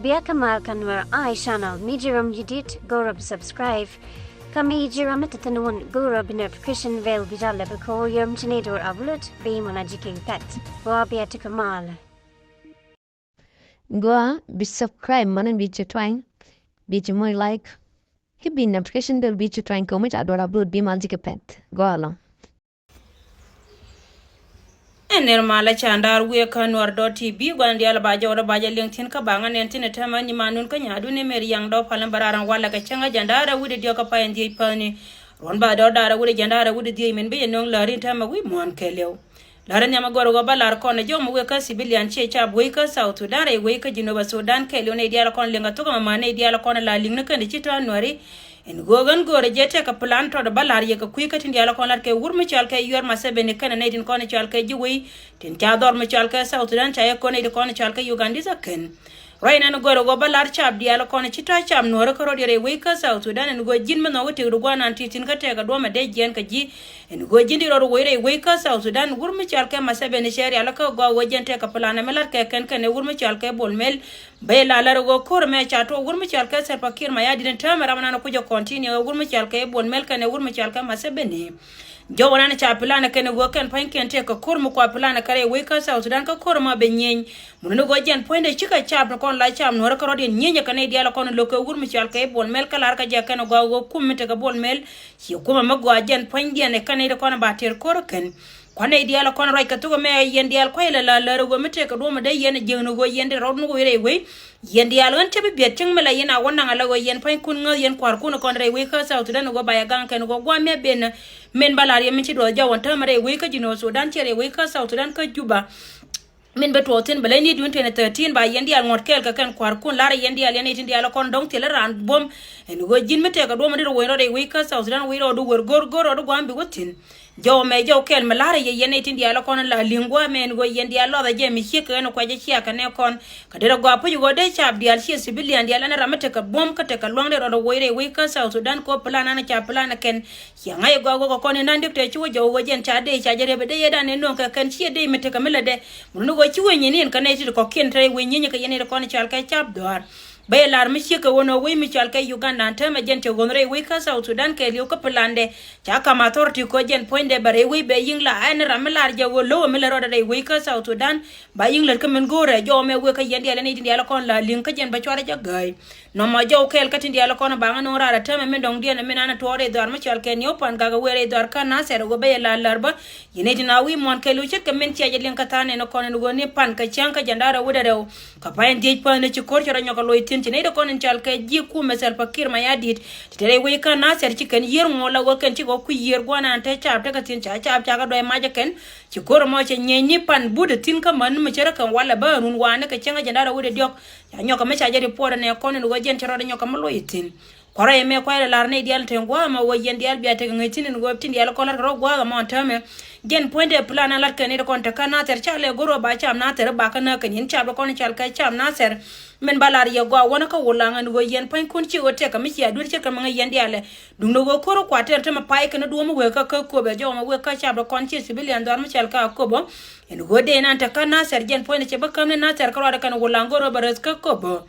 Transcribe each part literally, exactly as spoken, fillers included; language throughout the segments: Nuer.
Bia kä mal kä Nuer Eye Channel, mi ji̱ ram ji̱ dit go̱o̱rä bi subscribe. Kä mi ji̱ ram mi te thi̱n wun go̱o̱rä bi notification bell bi jal lɛ bi ko̱o̱r yom ci ni do̱r upload bi mɔna ji̱ ki̱n pɛt. Gua bia ti kä mal. Gua bi subscribe mɔna bi ci twany, bi ci moc like. Ki bi notification bell bi ci twany kɛ mi ca do̱r upload bi mal ji̱ ki̱n pɛt. Gua lɔ. Ɛn nɛr malä ca ndaar wi̱i̱ kä Nuɛr dɔt T V gua̱n diaal ba jɔwdä ba jɛ liŋ thi̱n kä baŋä nɛn thi̱n ɛ täämɛ ni manun kä nyaadun ni mer yaŋ dɔp palä bä raar ɛn walɛ kɛ cäŋ ɛ jɛn da̱a̱r ɛ wi̱cdɛ diɔ̱k kä pay ɛn dhieec päthni. Ruɔ̱n ba dɔ̱r da̱a̱r ɛ wi̱cdɛ jɛn da̱a̱r ɛ wi̱cdɛ dhieec min bi jɛ nöŋ läri täämɛ wi̱i̱ muɔ̱ɔ̱n kɛɛliw. Läri nhiam ɛ gɔr ɛ ɣöö bä lar kɔn ɛ jɔw mi wëë kä civilian ciɛ cap wec kä South Sudan rɛy wec kä Jinub Sudan kɛɛliw nɛy diaal kɔn liŋ kä thok ɛmɛ ma nɛy diaal kɔn ɛ la liŋni kɛn ti ci tɔ̱ Nuɛri. Ɛn ɣöö ɣän göörä jɛ tëëkɛ plan tɔt bä la̱r yɛ kɛ kui̱ kä tin diaal kɔn la̱t kɛ wur mi cɔal kɛ Yuɛr Museveni kɛnɛ nɛy tin kɔn cɔal kɛ ji̱ wei tin ca dhɔr mi cɔal kɛ South Sudan ca yɛ kɔn nɛy tin kɔn cɔal kɛ Ugandese kɛn. Ruac nɛn göörä ɣöö bä la̱r cap diaal kɔn ci tɔ̱ cap nuɔ̱ɔ̱rä kä rɔ̱t yɛ rɛy wec kä South Sudan ɛn ɣöö ji̱n mi nhɔk wä tëëk di gua̱a̱r nan ti̱i̱ thi̱n kä tɛɛkɛ duɔ̱ɔ̱mɛ dee jiɛɛn kɛ ji̱. Ɛn ɣöö ji̱n di rɔ̱t wec rɛy wec kä South Sudan wur mi cɔal kɛ Museveni cɛ rial kä gɔaa ɣöö jɛn tëëkɛ plan ɛmɛ la̱t kɛ kɛn kɛnɛ wur mi cɔal kɛ Bol Mel. Bä la lär ɣöö ko̱r mɛ ca tuɔɔk wur mi cɔal kɛ Salva Kiir Mayardit in täämɛ ram nan kucä continue ɣöö wur mi cɔal kɛ Bol Mel kɛnɛ wur mi cɔal kɛ Museveni. Jɔw nan ca plan kɛn ɣöö kɛn pa̱nykiɛn tëëkɛ ko̱r mi kua plan kɛ rɛy wec kä South Sudan kä ko̱r ma bɛ nyieny. Mun ni ɣöö jɛn puɔ̱nydɛ cikɛ cap ni kɔn la cap nuɔ̱ɔ̱rä kä rɔ̱diɛn nyieny kɛ nɛy diaal kɔn lo̱k kɛ wur mi cɔal kɛ Bol Mel kä lar kä jɛ kɛn gɔaa ɣöö kum mi tekɛ Bol Mel. Ci kumɛ mi gɔaa jɛn puɔ̱nydiɛn kɛ nɛy ti kɔn ba tɛr ko̱r kɛn. Kuanɛ idialɛ kɔn ruac kɛ thok ɛmɛ yɛn diaal kuay lɛ la lär ɛ ɣöö mi tëëkɛ duɔ̱ɔ̱mɛ dee yɛn ɛ jiäkni ɣöö yɛn dee rɔɔd ni ɣöö rɛy wec. Yɛn diaal ɣän cä bi biɛt cieŋ mi la yɛn a wä naŋ ala ɣöö yɛn pa̱nykun ŋäth yɛn kua̱rkun ɛ kɔn rɛy wec kä South Sudan ɛ ɣöö ba yɛ gaŋ kɛn ɣöö gua̱a̱m mi a ben. Min bä la̱r yɛ min ci duɔth jɔw ɛn täämɛ rɛy wec kä Jinub Sudan ciɛ rɛy wec kä South Sudan kä Juba. Min bä tuɔɔk thi̱n bä leny ni duun twenty thirteen ba yɛn diaal ŋuɔ̱t kɛɛl kɛ kɛn kua̱rkun la̱rä yɛn diaal yɛn nɛy tin diaal ɛ kɔn dɔ̱ŋ thilɛ raan buɔ̱m. Ɛn ɣöö ji̱n mi tɛɛkɛ duɔ̱ɔ̱mɛ dee rɔ wec rɔɔd rɛy wec kä South Sudan wec rɔɔd wä go̱r go̱r rɔɔd gua̱a̱m bi wä thi̱n. Jɔw ɛmɛ jɔw kɛl mi la̱rä yɛ yɛn nɛy tin diaal kɔn la li̱ŋ gua̱a̱mɛ ɛn ɣöö yɛn diaal lɔthɛ jɛ mi ciek kɛ ɛn kuɛcä ciakɛ nɛ kɔn. Kä derɛ gɔaa puc ɣöö dee cap diaal ciɛ civilian diaal ɛn ram mi tekɛ buɔ̱m kä tekɛ lua̱ŋ dee rɔɔdɛ woc rɛy wec kä South Sudan kɛ ɣöö plan ɛn ca plan ɛ kɛn. Ciɛ ŋa̱c ɛ gɔaa ɣöö kɛ kɔn in da̱ŋ di̱k tɛ ci wä jɔw ɣöö jɛn ca dee ca jɛ rɛp ɛ dee yɛ da̱n in nöŋ kɛ kɛn ciɛ dee mi tekɛ mi lätdɛ. Mun ni ɣöö ci wec nyin in kä nɛy ti kɔ̱kiɛn te rɛy wec nyieny kɛ yɛn nɛy ti kɔn cal kɛ cap dhɔaar. Bä yɛ lar mi ciek kɛ ɣöö nɔ wec mi cɔal kɛ Uganda ɛn täämɛ jɛn cɛ ɣöö rɛy wec kä South Sudan kɛɛliw kä plan dɛ. Ca kam authority kɔ jɛn puɔ̱nydɛ bä rɛy wec bɛ yiŋ la ɛn ram mi lar jɛ ɣöö lo̱wä mi lät rɔɔdɛ rɛy wec kä South Sudan. Ba yiŋ lät kä min go̱o̱rɛ jɔw mɛ wek kä yɛn diaal ɛn i̱ tin diaal kɔn la li̱ŋ kä jɛn bä cuarɛ jɛ gäi. Nɔmɔ jɔw kɛɛl kä tin diaal kɔn baŋä no̱o̱ŋ raar ɛ täämɛ min dɔ̱ŋdiɛn min an ɛ tuɔɔk rɛy dhɔaar mi cɔal kɛ New Pangak ɛ wee rɛy dhɔaar kä Nasir ɛ ɣöö bä yɛ la lär bä. Yɛn i̱ tin a wi̱i̱ muɔ̱ɔ̱n kɛɛliw ce̱tkɛ min cia jɛ liŋ kä tha̱a̱ŋ nɛn kɔn ɛn ɣöö ni pan kɛ cäŋ kä jɛn da̱rɛ wut ɛ rɛw. Kä pay ɛn dhiec päthni ci ko̱r cɛ rɔ nyɔk kɛ loc thi̱n ci nɛy ti kɔn in cɔal kɛ ji̱ kumɛ Salva Kiir Mayardit. Ti te rɛy wec kä Nasir ci kɛn yiër ŋuɔl la ɣöö kɛn cikɛ kui̱ yiër gua̱a̱r ɛn te caap tekɛ thi̱n ca caap cakɛ duɔ̱c mac ɛ kɛn. Ci ko̱r ɛmɔ cɛ nyieny ni pan but ɛ thi̱n kä män mi cärä kɛn walɛ bä run wa̱a̱ni kɛ cäŋ kä jɛn da̱rɛ wut ɛ diɔ̱k. Ca nyɔk kɛ mi ca jɛ report ɛn ɛ kɔn ɛn ɣöö jɛn cɛ rɔɔdɛ nyɔk kɛ mi loc thi̱n. Kuarɛ ɛmɛ kuay rɛ lar nɛy diaal te gua̱a̱ ɛmɔ ɣöö yɛn diaal bia tekɛ ŋäc thi̱n ɛn ɣöö tin diaal kɔn la̱t kɛ rɔ gua̱a̱th ɛmɔ ɛn täämɛ. Jɛn puɔ̱nydɛ plan an la̱t kɛn nɛy ti kɔn te kä Nasir ca lɛ go̱r ɣöö ba cap Nasir ba kä nääk kɛn yɛn cap ti kɔn cal kɛ cap Nasir. Min ba lar yɛ gɔaa wänä kä Wulaŋ ɛn ɣöö yɛn puɔ̱nykun ci ɣöö tɛk kɛ mi cia duer ce̱tkɛ mi ŋäc yɛn diaalɛ. Duundɛ ɣöö ko̱r kua̱r tɛr te mi pay kɛn duɔ̱ɔ̱m wëë kä kä Köpɛ jɔw mɛ wëë kä cap ti kɔn ci civilian dhɔaar mi cɔal kɛ Akobo. Ɛn ɣöö dee nan te kä Nasir jɛn puɔ̱nydɛ cɛ bä käm ni Nasir kä ruaadɛ kɛn Wulaŋ go̱r ɣöö bɛ räth kä Köpɛ.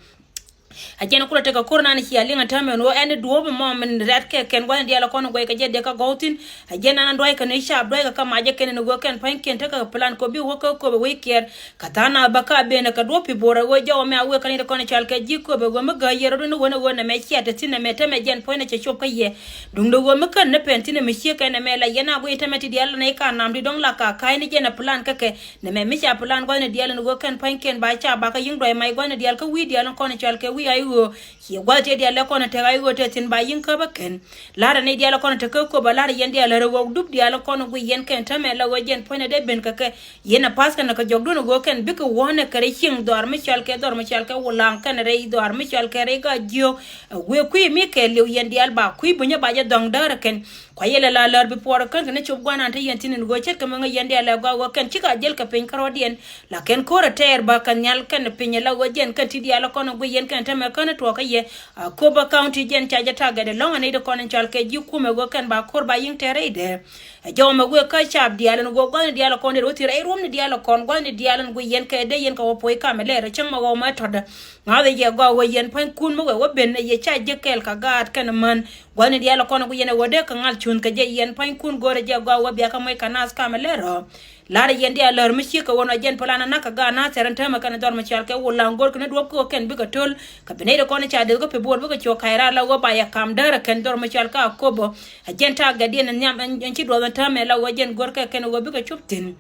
A jɛn kulɛ tekɛ ko̱r nan cia liŋ a täämɛ ɛn ɣöö ɛn duɔ̱ɔ̱p ɛmɔ min rɛ̈t kɛ kɛn gua̱n diaal kɔn guɛc kɛ jɛ dee kä gɔw thi̱n. A jɛn nan dua̱ckɛ ni cap dua̱ckɛ kä macɛ kɛn ɛn ɣöö kɛn pa̱nykiɛn tekɛ plan kɔ bi wä kä Köpɛ wec kiɛɛr. Kä tha̱a̱ŋ na bä ka ben kɛ duɔ̱ɔ̱p pi bo̱o̱r ɛ ɣöö jɔw ɛmɛ a wëë kä ni ti kɔn cɔal kɛ ji̱ Köpɛ ɣöö mi gääc yɛ rɔ̱dun ni wen ɛ ɣöö nɛmɛ cia te thi̱n nɛmɛ täämɛ jɛn puɔ̱nydɛ cɛ cop kä yɛ. Duundɛ ɣöö mi kän ni pɛn thi̱n ɛmɛ ciek kɛ nɛmɛ la yɛn a guic täämɛ ti diaal ni ka nam ti dɔ̱ŋ la ka ka̱c ni jɛn ɛ plan kä kɛ. Nɛmɛ mi ca plan gua̱thni diaal ɛn ɣöö kɛn pa̱nykiɛn ba ca bakä yi̱ŋ duac mac gua̱thni diaal kä wi̱i̱ diaal ɛn kɔn cɔal kɛ wi̱i̱ a i̱ ɣöö. Ciɛ gua̱th tëë diaal ɛ kɔn ɛ tɛk a i̱ ɣöö tëë thi̱n ba yi̱ŋ käp ɛ kɛn. La̱rä nɛy diaal ɛ kɔn ɛ te kä Köpɛ la̱rä yɛn diaal ɛ rɛ ɣɔk dup diaal ɛ kɔn ɛ guic yɛn kɛn täämɛ la ɣöö jɛn puɔ̱nydɛ dee ben kɛ kɛ. Yɛn ɛ pa̱th kɛn ɛ kɛ jɔkdun ɛ ɣöö kɛn bikɛ wäänɛ kɛ rɛy cieŋ dhɔaar mi cɔal kɛ dhɔr mi cɔal kɛ Wulaŋ kɛn rɛy dhɔaar mi cɔal kɛ rɛy Gaajiök. Ɛ wëë kui̱ mi kɛɛliw yɛn diaal ba kui̱ bunyä ba jɛ dhɔ̱ŋ däärä kɛn. Kua yɛl ɛ la lär bi puɔr kän kɛn cop gua̱nan te yɛn thi̱n in ɣöö ce̱tkɛ mi ŋäc yɛn diaal ɛ gɔaa ɣöö kɛn cikɛ a jiɛl kɛ piny kärɔɔdiɛn. La kɛn ko̱r ɛ tɛɛr bä kɛ nhial kɛn piny ɛ la ɣöö jɛn kɛn ti diaal ɛ kɔn ɛ guic yɛn kɛn tämɛ kän tuɔɔk kä yɛ. A Akobo County jɛn ca jɛ target ɛlɔ̱ŋ ɛ nɛy ti kɔn in cɔal kɛ ji̱ kumɛ ɣöö kɛn ba ko̱r ba yi̱ŋ tɛɛr rɛydɛ. Ɛ jɔw mɛ wëë kä caap diaal ɛn ɣöö gua̱thni diaal ɛ kɔn dee rɔ thi̱n rɛy ruɔ̱mni diaal ɛ kɔn gua̱thni diaal ɛn guic yɛn kɛ dee yɛn kɛ wä puɔ̱i kamɛ lɛɛr ɛ cäŋ mɛ ɣɔw mɛ tɔ̱dä. Ŋa̱thɛ yɛ gɔaa ɣöö yɛn pa̱ny kun mi wëë wä ben ɛ yɛ ca jiäk kɛɛl kɛ gaat kɛnɛ män. Gua̱thni diaal ɛ kɔn ɛ guic yɛn ɛ ɣöö dee kɛ ŋa̱l cuŋ kɛ jɛ yɛn pa̱ny kun go̱o̱rɛ jɛ gɔaa ɣöö bia kɛ muɔc kɛ naath kamɛ lɛr ɔ. La̱rä yɛn diaal lär mi ciek kɛ ɣöö nɔ jɛn plan ɛ nak kɛ gaat naath tɛr ɛn täämɛ kɛnɛ dhɔr mi cɔal kɛ Wulaŋ go̱o̱r kɛn i̱ duɔ̱p kä ɣöö kɛn bikɛ to̱l. Kɛ bi nɛy ti kɔn i̱ ca deth kä Pibor bikɛ cok ka̱c raar la ɣöö ba yɛ ka̱m däär ɛ kɛn dhɔr mi cɔal kɛ Akobo. Ɛ jɛn ta̱a̱ gɛtdiɛn ɛn nhiam ɛn ci duɔth ɛn täämɛ la ɣöö jɛn go̱o̱r kɛ kɛn ɣöö bikɛ cop thi̱n.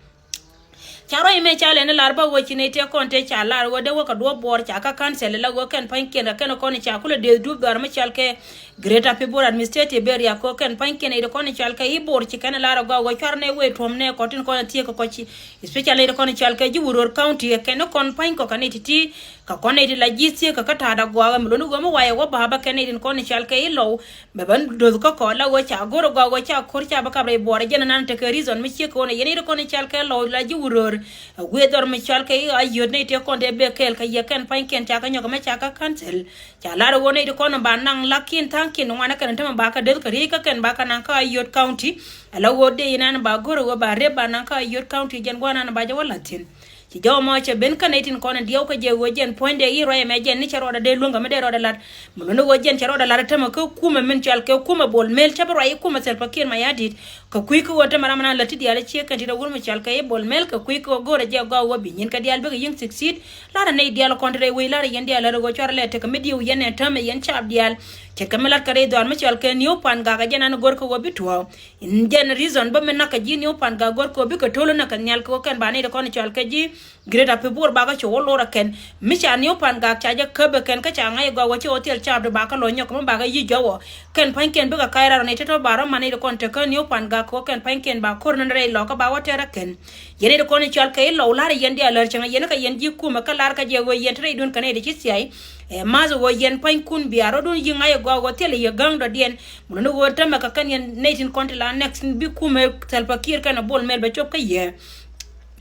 Ca ruac mɛ ca lɛn i̱ lar bä ɣöö ci nɛy tëë kɔn tëë ca lar ɣöö dee wä kɛ duɔ̱ɔ̱p buɔɔr ca kä council la ɣöö kɛn pa̱nykiɛn kɛ kɛn kɔn ca kulɛ dee dup dhɔaar mi cɔal kɛ Greater Pibor Administrative Area kɛ ɣöö kɛn pa̱nykiɛn nɛy ti kɔn cɔal kɛ i̱ Bor ci kɛn lar ɛ gɔaa ɣöö cuarɛ nɛy wëë tuɔ̱m nɛy kɔn tin kɔn thiek kɛ kɔc ci, especially nɛy ti kɔn cɔal kɛ ji̱ Wuror County kɛ kɛn kɔn pa̱ny kɔ kɛ nɛy ti̱ti̱. Kɛ kɔn nɛy ti la ji̱ thiek kɛ kä ta̱a̱dä gɔaa mi luɔ̱ni ɣöö mi wayɛ wä ba̱a̱ bä kɛn nɛy tin kɔn cɔal kɛ i̱ Lɔw. Bɛ bä do̱th kä kɔ la ɣöö ca go̱r ɛ gɔaa ɣöö ca ko̱r ca bä kap rɛy buɔɔr ɛ jɛn ɛnan tekɛ reason mi ciek kɛ ɣöö nɛ yɛn i̱ ri kɔn i̱ cal kɛ Lɔw la ji̱ Wuror. Ɛ guiɛ dhɔr mi cal kɛ i̱ Ayöt nɛy tëë kɔn tëë bek kɛɛl kɛ yɛ kɛn pa̱nykiɛn ca kɛ nyɔk ɛmɛ ca kä council. Ca lar ɛ ɣöö nɛy ti kɔn ba naŋ lakin tha̱a̱ŋkiɛn ŋuanɛ kɛn tämɛ ba kɛ deth kɛ riey kä kɛn ba kɛ naŋ kä Ayöt County. Ɛ la ɣöö dee inan ba go̱r ɛ ɣöö ba rep ba naŋ kä Ayöt County jɛn gua̱a̱r nan ba jɛ wä la̱thi̱n. Ci jɔw mɔ cɛ ben kä nɛy tin kɔn in diɛw kä jɛ ɣöö jɛn puɔ̱nydɛ i̱ ruacɛ mɛ jɛn ni cɛ ruɔdɛ dee luäŋ kɛ mi dee ruɔdɛ lat. Mi luɔ̱ni ɣöö jɛn cɛ ruɔdɛ lat ɛ tämɛ kä kumɛ min cɔal kɛ kumɛ Bol Mel cä bi ruac i̱ kumɛ Salva Kiir Mayardit. Kɛ kui̱ kä ɣöö tämɛ ram nan lät ti diaal i̱ ciek kɛn ti dee wur mi cɔal kɛ i̱ Bol Mel kɛ kui̱ kä ɣöö go̱o̱rɛ jɛ gɔaa ɣöö bi nyin kɛ diaal bikɛ yi̱ŋ succeed. Larɛ nɛy diaal kɔn ti rɛy wec larɛ yɛn diaal lät ɣöö cuarɛ lɛ tekɛ mi diɛw yɛn ɛ tämɛ yɛn caap diaal. Ce̱tkɛ mi lat kɛ rɛy dhɔaar mi cɔal kɛ New Pangak ɛ jɛn an go̱r kɛ ɣöö bi tuɔɔk. In jɛn reason bä mi nak kɛ ji̱ New Pangak go̱r kɛ ɣöö bikɛ to̱l in nak kɛ nhial kɛ ɣöö kɛn ba nɛy ti kɔn cɔal kɛ ji̱ Greater Pibor bakɛ cu wä lor ɛ kɛn. Mi ca New Pangak ca jɛ käp ɛ kɛn kä ca ŋa̱c ɛ gɔaa wä ci wä thil caap di bakɛ lɔ nyɔk mi bakɛ yi̱ jɔwä. Kɛn pa̱nykiɛn bikɛ ka̱c rar ɔ nɛy ti tɔ̱ ba rɔ man nɛy ti kɔn te kä New Pangak kɛ ɣöö kɛn pa̱nykiɛn ba ko̱r ni rɛy lɔ kä ba wä tɛr ɛ kɛn. Yɛn nɛy ti kɔn cɔal kɛ i̱ Lɔw lar yɛn diaal lär cäŋ yɛn kä yɛn ji̱ kumɛ kä lar kä jɛ ɣöö yɛn te rɛydun kɛ nɛy ti ci thia̱y. Ɛ ma̱th ɣöö yɛn pa̱ny kun bia rɔ̱dun yi̱ ŋa̱c ɛ gɔaa ɣöö thil yɛ gäŋ dɔ̱diɛn. Mun ni ɣöö tämɛ kɛ kɛn yɛn nɛy tin kɔn ti la next bi kumɛ Salva Kiir kɛn ɛ Bol Mel bɛ cop kä yɛ.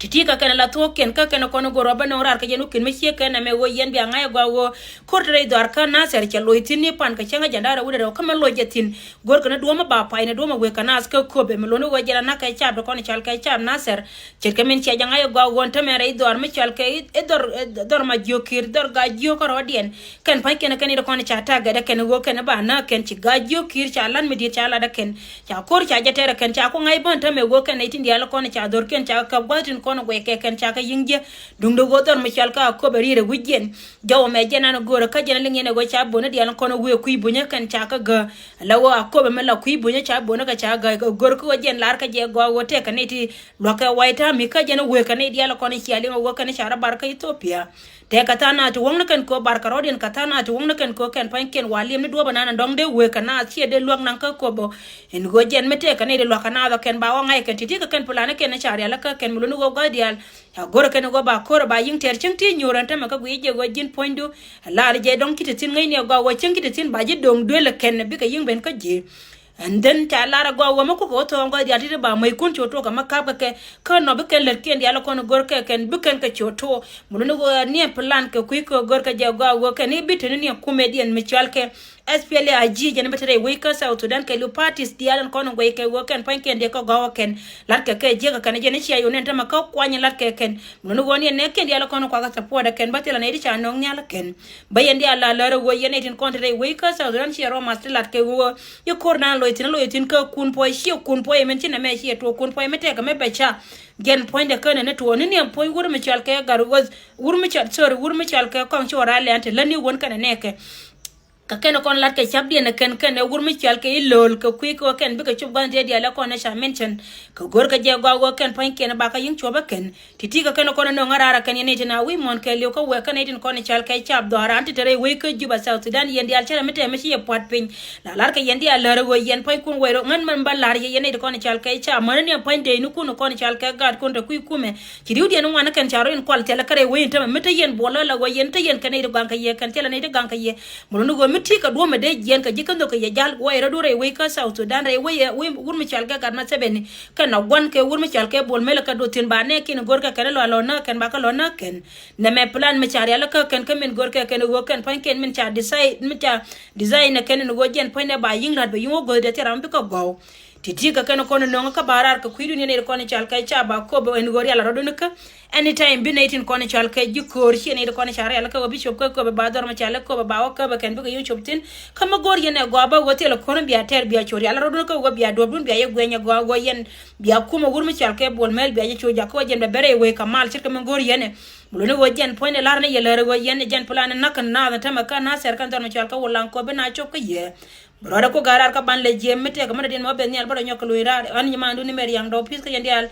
Ti̱ti̱ kä kɛn la thuɔ̱ɔ̱kiɛn kä kɛn kɔn go̱r ɔ bä nɔŋ raar kä yɛn wi̱i̱ kiɛn mi ciek kɛn ɛmɛ ɣöö yɛn bia ŋa̱c ɛ gɔaa ɣöö ko̱r te rɛy dhɔaar kä Nasir cɛ loc thi̱n ni pan kɛ cäŋ ɛ jɛn da̱rɛ wut ɛ rɛw kä mɛ loc jɛ thi̱n. Go̱rkɛ ni duɔ̱ɔ̱m mi ba pay ni duɔ̱ɔ̱m mi wëë kɛ naath kä köpɛ mi lo̱ni ɣöö jɛn anakɛ caap ti kɔn cɔal kɛ caap Nasir. Ce̱tkɛ min cia jɛ ŋa̱c ɛ gɔaa ɣöö tämɛ rɛy dhɔaar mi cɔal kɛ i̱ dhɔr, dhɔr ma jiök ki̱i̱r dhɔr gaa jiök kä rɔɔdiɛn. Kɛn pa̱ny kɛn kɛn i̱ ti kɔn ca tagɛt ɛ kɛn ɣöö kɛn ba na̱a̱k kɛn ci gaa jiök ki̱i̱r ca la̱t mi di̱i̱t ca lat ɛ kɛn. Ca ko̱r ca jɛ tɛr ɛ kɛn ca ku ŋa̱c bän tämɛ ɣöö kɛn nɛy tin diaal kɔn ca dhorkiɛn ca käp gua̱th tin kɔn guɛc kɛ kɛn ca kɛ yi̱ŋ jiɛ. Duŋdɛ ɣöö dhɔr mi cɔal kä Akobo ri̱i̱r ɛ wi̱c jiɛn. Jɔwä mɛ jɛn an go̱o̱rä kä jɛn liŋ yɛn ɛ ɣöö ca bo̱n i̱ diaal kɔn ɛ wëë kui̱ bunyä kɛn ca kä gäk. Ala ɣöö Akobo mi la kui̱ bunyä ca bo̱n i̱ kɛ ca gäk ɛ go̱o̱r kä ɣöö jɛn lar kä jɛ gɔaa ɣöö tɛk kɛ nɛy ti luäk kɛ wa̱i̱ ta̱a̱ mi kä jɛn ɛ wëë kɛ nɛy diaal kɔn i̱ cia liŋ ɛ ɣöö kɛn i̱ ca rɔ bar kä Ethiopia. Tɛk kɛ tha̱a̱ŋ naath ti wäŋni kɛn kɛ ɣöö bar kɛ rɔ̱diɛn kɛ tha̱a̱ŋ naath ti wäŋni kɛn kɛ ɣöö kɛn pa̱ny kɛn wa liɛm ni duɔ̱ɔ̱p ɛnan ɛ dɔ̱ŋ dee wëë kɛ naath ciɛ dee luäk naŋ kä Akobo. Ɛn ɣöö jɛn mi tɛk kɛ nɛy ti luäk kɛ naath ɛ kɛn ba wä ŋa̱c kɛ kɛn ti̱ti̱ kɛ kɛn plan kɛn i̱ ca rial kä kɛn mi luni ɣöö gua̱th diaal. Ca go̱rɛ kɛn ɛ ɣöö ba ko̱rɛ ba yi̱ŋ tɛr cäŋ ti nyuur ɛn tämɛ kä guiy jɛ ɣöö ji̱n puɔ̱nydu. Ɛ lar jɛ dɔ̱ŋ ci ti thi̱n ŋäcni ɛ gɔaa ɣöö cäŋ ci ti thi̱n ba ji̱ do̱ŋ duel ɛ kɛn bikɛ yi̱ŋ ben kä ji̱. And then ca lar ɛ gɔaa ɣöö mi kukɛ wä thɔɔŋ gɔaa diaal ti ti ba mäc kun cu tuɔɔk kɛ mi ka̱p kɛ kɛ kä nɔ bi kɛn lät kiɛn diaal ɛ kɔn go̱r kɛ kɛn bi kɛn kɛ cu tuɔɔk. Mi luni ɣöö niɛ plan kɛ kui̱ kɛ go̱r kɛ jɛ gɔaa ɣöö kɛn i̱ bi te ni niɛ kumɛ diɛn mi cɔal kɛ S P L A I G jɛn bi te rɛy wec kä South Sudan kɛ liu parties diaal ɛn kɔn in guɛc kɛ ɣöö kɛn pua̱nykiɛn diɛ kä gɔ̱a̱k ɛ kɛn. La̱t kɛ kɛ jiäk ɛ kɛn ɛ jɛn i̱ cia yun ɛn tämɛ kä kuany la̱t kɛ kɛn. Mun ni ɣöö ni ɛn nɛ kiɛn diaal ɛ kɔn in kuakä support ɛ kɛn bä thilɛ nɛy ti ca nööŋ nhial ɛ kɛn. Bä yɛn diaal la lär ɛ ɣöö yɛn nɛy tin kɔn te rɛy wec kä South Sudan ciɛ rɔ math ti la̱t kɛ ɣöö i̱ ko̱r naan loc thi̱n ɛ loc thi̱n kä kun puɔ̱c ciɛ kun puɔ̱c ɛmɛn ci nɛmɛ ciɛ tuɔɔk kun puɔ̱c ɛmɛ tɛkɛ mɛ bɛ ca. Jɛn puɔ̱nydɛ känɛ ni tuɔɔk ni niɛm puɔ̱ny wur mi cɔal kɛ Gatwec wur mi cɔal, sorry, wur mi cɔal kɛ Kɔaŋ ci wä raar lɛ̈ɛ̈n te lät ni wän kɛnɛ nɛɛkɛ. Kɛ kɛn kɔn lat kɛ capdiɛn ɛ kɛn kɛn ɛ wur mi cɔal kɛ i̱ Lo̱o̱l kɛ kui̱ kɛ wä kɛn bikɛ cop gua̱n diɛ diaal ɛ kɔn ɛ ca mention. Kɛ go̱r kɛ jɛ gɔaa wä kɛn pua̱nykiɛn ɛ ba kä yi̱ŋ cuɔpä kɛn. Ti̱ti̱ kɛ kɛn kɔn ɛ nöŋ ɛ raar ɛ kɛn yɛn nɛy tin a wi̱i̱ muɔ̱ɔ̱n kɛɛliw kä wëë kɛn nɛy tin kɔn ɛ cɔal kɛ cap dhɔaar an ti te rɛy wec kä Juba South Sudan yɛn diaal cärɛ mi tɛmɛ ci yɛ pua̱t piny. La lar kɛ yɛn diaal lär ɛ ɣöö yɛn pua̱nykun wɛy rɔ ŋän mɛn ba lar yɛ yɛn nɛy ti kɔn ɛ cɔal kɛ cap mäni ni ɛ pua̱ny dee ni kun ɛ kɔn ɛ cɔal kɛ gaatkun te kui̱ kumɛ. Ci ri̱wdiɛn ŋuan kɛn ca rɔ in kual thilɛ kärɛ wec in tämɛ mi te yɛn buɔl lä la ɣöö yɛn te yɛn kɛ nɛy ti gaŋ kɛ yɛ kɛn thilɛ nɛy ti gaŋ kɛ yɛ. Muruni ɣöö mi Ti kɛ duɔ̱mɛ dee jiɛn kɛ ji̱ kä nhök kɛ yɛ jal guɔyɛ rɔ duɔ̱rɛ wec kä South Sudan rɛ wec wec wur mi cɔal kɛ gat ma thɛbɛni kɛ nɔ gua̱n kɛ wur mi cɔal kɛ bol mel kɛ duɔ̱thin ba nɛ kin go̱r kɛ kɛn lɔ lɔ näk kɛn ba kɛ lɔ näk kɛn. Nɛ mɛ plan mi ca rial kä kɛn kä min go̱r kɛ kɛn ɣöö kɛn pua̱ny kɛn min ca design mi ca design nɛ kɛn in ɣöö jiɛn pua̱ny nɛ ba yi̱ŋ la̱t bɛ yi̱ŋ wä go̱th dee thil ram bikɛ gɔw. Ti ti kɛ kɛn kɔn nöŋ kä ba raar kɛ kui̱dun yɛn iri kɔn i̱ cal kɛ ca ba köp ɛn ɣöö rial a rɔ̱dun kä. Anytime bi nɛy tin kɔn i̱ cal kɛ ji̱ köör ci ɛn iri kɔn i̱ ca rial kä wä bi cop kä köp ba dhɔr mi cal kä köp ba wä köp kɛn bikɛ yi̱ŋ cop thin. Kä mi go̱o̱r yɛn ɛ gɔaa bä wä thil kɔn bia tɛr bia co rial a rɔ̱dun kä wä bia duɔ̱pdun bia yɛ guɛny ɛ gɔaa wä yɛn bia kumɛ wur mi cal kɛ bol mɛl bia jɛ co jak kä wä jɛn bɛ bɛrɛ i̱ wee kɛ mal ce̱tkɛ mi go̱o̱r yɛn ɛ. Mi luni wä jɛn puɔ̱ny ni lar ni yɛ lär wä yɛn ɛ jɛn plan ni nak kɛ naath ni tämɛ kä na thɛr kɛn dhɔr mi cal kä wä laŋ kɔ bi na cop kä yɛ. Bi rɔɔdɛ kok gat raar kä ban lɛ jiɛm mi tɛk mi dɛ diɛn mɔ ben nhial bä rɔ nyɔk kɛ lo̱c raar ɣän nyi mandun ni mɛr yaŋ dɔw pi̱th kä yɛn diaal.